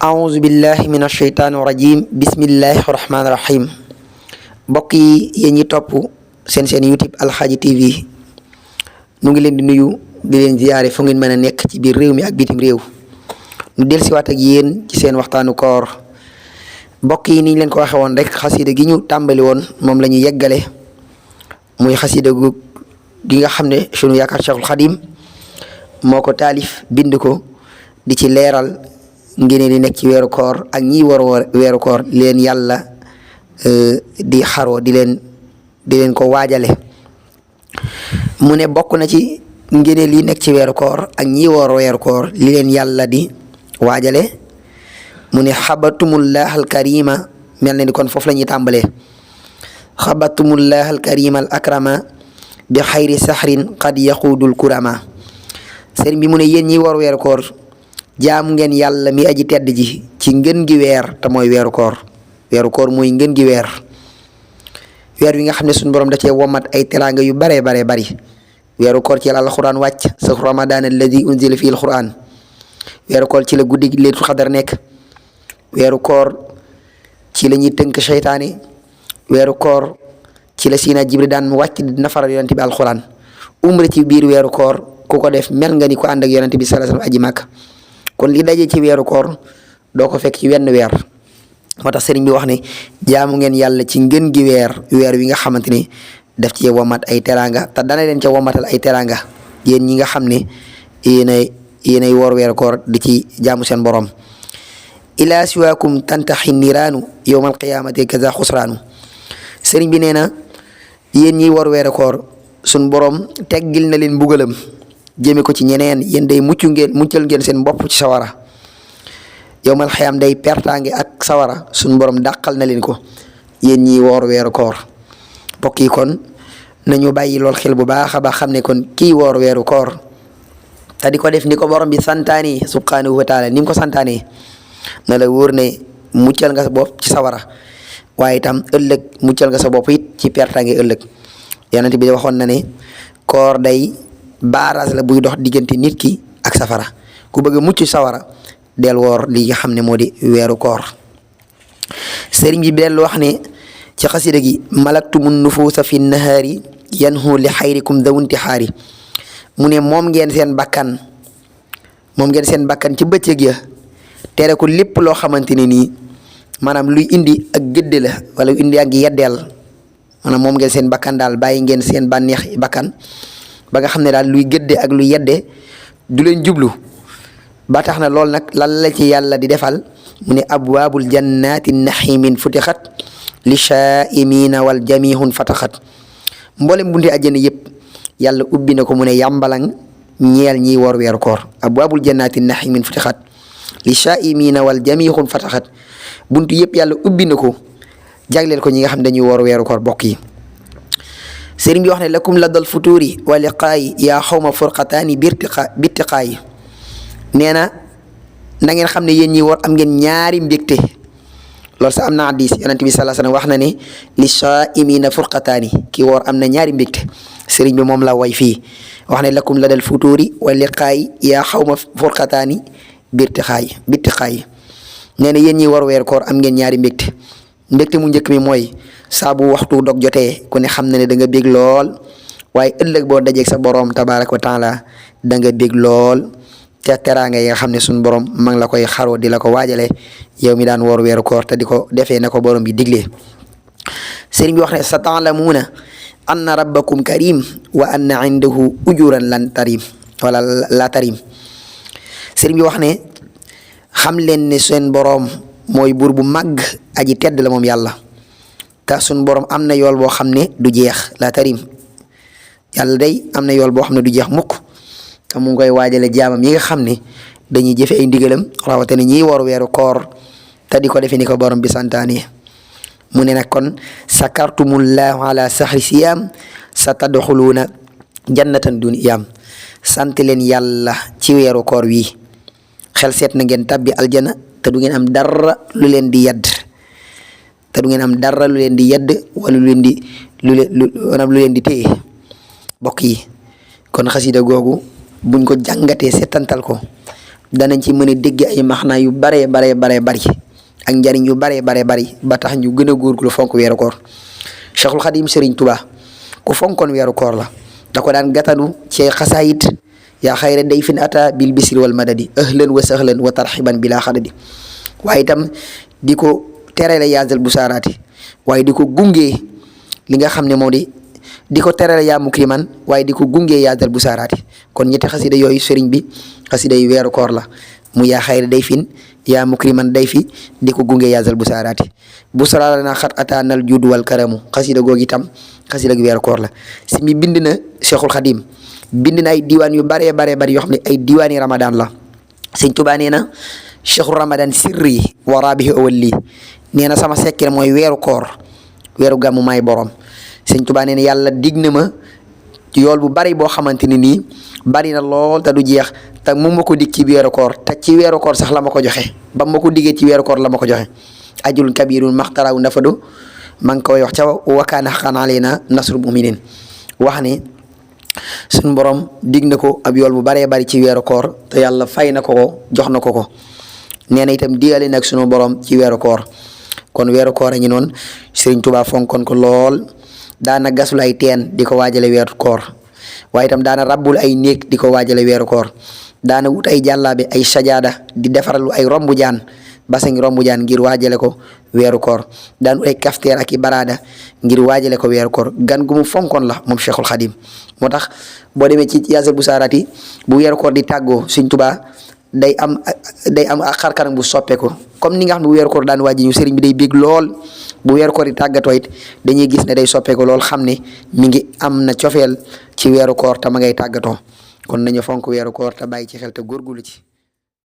أعوذ بالله من الشيطان الرجيم بسم الله الرحمن الرحيم mbokk yi yéen ñi topp seen YouTube Alxaaji TV nu ngi leen di nuyu di leen ziyaare fu ngeen mën a nekk ci biir réew mi ak bitim réew nu dellusiwaat ak yéen ci seen waxtaanu koor mbokk yi ni ñu leen ko waxee woon rek xasida gi ñu tàmbali woon moom la ñu yeggale muy xasida gu gi nga xam ne sunu yaakaar Cheikhul Xadim moo ko taalif bind ko di ci leeral ngeen di nekk ci weeru koor ak ñi war weeru koor li leen yàlla di xaroo di leen ko waajale mu ne bokk na ci ngeen li nekk ci weeru koor ak ñi war weeru koor li leen yàlla di waajale mu ne xabatumullah al karima mel na ni kon foofu la ñuy tàmbalee xabatumullah al karima al akrama bi xayri saxrin qad yaquudul kurama sëriñ bi mu ne yéen ñi war weeru koor jaamu ngeen yàlla mi aji tedd ji ci ngën gi weer te mooy weeru koor mooy ngën gi weer wi nga xam ne suñu borom da cee womat ay teraanga yu bare bari weeru koor ci la alquran wàcc sa ramadan alladi unzila fi alquran weeru koor ci la guddi gi leetul xadar nekk weeru koor ci la ñuy tënk seytaane weeru koor ci la siina jibri daan wàcc di nafaral yonente bi alquran umra ci biir weeru koor ku ko def mel nga ni ko ànd ak yonente bi sallallahu alayhi wasallam aji màkk kon li daje ci weeru koor doo ko fekk ci wenn weer moo tax sëriñ bi wax ne jaamu ngeen yàlla ci ngën gi weer wi nga xamante ne daf ci womat ay teraanga te dana leen ca womatal ay teraanga yéen ñi nga xam ne yéenay woor weeru koor di ci jaamu seen borom ila siwaakum tantaxi niraanu yowmal qiyaamati kaza xusraanu sëriñ bi nee na yéen ñiy woor weeru koor suñ borom teggil na leen mbugalam jëme ko ci ñeneen yéen day muccal ngeen seen bopp ci sawara yowmal xiyam day pertaange ak sawara suñ borom dàqal na leen ko yéen ñi woor weeru koor mbokk yi kon nañu bàyyi lool xel bu baax a baax xam ne kon kii woor weeru koor te di ko def ni ko borom bi santaane subhanahu wa taala ni mu ko santaane na la wóor ne muccal nga sa bopp ci sawara waaye itam ëllëg muccal nga sa bopp it ci pertaange ëllëg yonent bi waxoon na ne koor day baaraas la buy dox diggante nit ki ak safara ku bëgg mucc sawara del woor li nga xam ne moo di weeru koor sëriñ bi del wax ne ci xasida gi malaktumun nufuusa fi nahaari yanhu li xayrikum dawunti xaari mu ne moom ngeen seen bakkan ci bëccëg ya tere ko lépp loo xamante ne nii maanaam luy indi ak gëdd la wala indi ak yeddeel maanaam moom ngeen seen bakkan daal bàyyi ngeen seen bànneex bakkan ba nga xam ne daal luy gëdde ak luy yedde du leen jublu ba tax na loolu nag lan la ci yàlla di defal mu ne abwaabul jannati naximin futixat li shaa'imina wal jamihun fataxat mboolem bunti àjjana yëpp yàlla ubbi na ko mu ne yàmbalang ñeel ñiy woor weeru koor abwaabul jannati naximin futixat li shaa'imina wal jamihun fataxat buntu yëpp yàlla ubbi na ko jagleel ko ñi nga xam dañuy woor weeru koor bokk yi sëriñ bi wax ne lakum la dal futuuri wa liqaayi yaa xawma furqataani bittiqaayi nee na ngeen xam ne yéen ñi woor am ngeen ñaari mbégte loolu sax am na hadiis yonent bi sallallahu alayhi wasallam wax na ne li saa'imiina furqataani ki woor am na ñaari mbégte sëriñ bi moom la way fii wax ne lakum la dal futuuri wa liqaayi yaa xawma furqataani bittiqaayi nee na yéen ñi woor weeru koor am ngeen ñaari mbégte mu njëkk mi mooy saa bu waxtu dog jotee ku ne xam na ne da nga bég lool waaye ëllëg boo dajeeg sa borom tabaaraka wa taala da nga bég lool te teraanga yi nga xam ne suñu borom ma ngi la koy xaroo di la ko waajale yow mi daan woor weeru koor te di ko defee na ko borom bi diglee sëriñ bi wax ne sa ta'lamuuna anna rabbakum karim wa anna indahu ujuran lan tarim wala la tarim sëriñ bi wax ne xam leen ne seen borom mooy buur bu màgg aji tedd la moom yàlla te suñ borom am na yool boo xam ne du jeex la tarim yàlla day am na yool boo xam ne du jeex mukk te mu ngi koy waajale jaamam yi nga xam ne dañuy jëfe ay ndigalam rawatina ñiy woor weeru koor te di ko defee ni ko borom bi santaane mu ne nag kon sakartumullahu ala sahri siyam sa tadxuluuna jannatan duniyam sant leen yàlla ci weeru koor wi xel seet na ngeen tabbi aljana te du ngeen am dara lu leen di yedd wala lu leen di téye bokk yi kon xasida googu buñ ko jàngatee seetantal ko danañ ci mën a dégg ay maxnaa yu baree bari ak njariñ yu baree bari ba tax ñu gën a góorgóorlu fonk weeru koor. Cheikhul Khadim Serigne Touba ku fonkoon weeru koor la da ko daan gatanu ci xasaayit yaa xayra dayfin ata bil bisri wal madadi ahlan wa sahlan wa tarxiban bila xadadi waaye itam di ko terale yaazal bu saaraati waaye di ko gungee li nga xam ne moo di ko terale yaa mukriman waaye di ko gungee yaazal bu saaraati kon ñetti xasida yooyu sëriñ bi xasida yu weeru koor la mu yaa xayra dayfin yaa mukriman day fi di ko gungee yaazal bu saaraati bu sarala na xat ataanal juud wal karamu xasida googu itam xasida gu weeru koor la si mi bind na Cheikhul Khadim bind na ay diwaan yu baree bari yoo xam ne ay diwaani Ramadan la sëñ Tuubaa nee na chehru Ramadan sirri wa rabihi awali nee na sama sekkere mooy weeru koor weeru gàmmu may borom sëñ Tuubaa nee na yàlla dig na ma yool bu bari boo xamante ni nii bari na lool te du jeex te mu ma ko dig ci weeru koor te ci weeru koor sax la ma ko joxe ba ma ko diggee ci weeru koor la ma ko joxe ajul kabirun maxtaraw nafadu maa ngi koy wax ca wakaana xaqan alayna nasrul muminin wax ne suñu borom dig na ko ab yool bu baree bari ci weeru koor te yàlla fay na ko jox na ko nee na itam digale nag sunu borom ci weeru koor kon weeru koor a ngi noonu Serigne Touba fonkoon ko lool daana gasul ay teen di ko waajale weeru koor waaye itam daana rabbul ay néeg di ko waajale weeru koor daana wut ay jàllaabe ay sajaada di defaralu ay rombu jaan basang rombu jaan ngir waajale ko weeru koor daan wut ay kafteer ak i baraada ngir waajale ko weeru koor gan gu mu fonkoon la moom Cheikhul Khadim moo tax boo demee ci yaasal bu saaraati bu weeru koor di tàggoo Serigne Touba day am ak xarkanam bu soppeeku comme ni nga xam ne bu weeru koor daan waaji ñu sëriñ bi day bég lool bu weeru koor di tàggatoo it dañuy gis ne day soppeeku lool xam ne mi ngi am na cofeel ci weeru koor te ma ngay tàggatoo kon nañu fonk weeru koor te bàyyi ci xel te góorgóorlu ci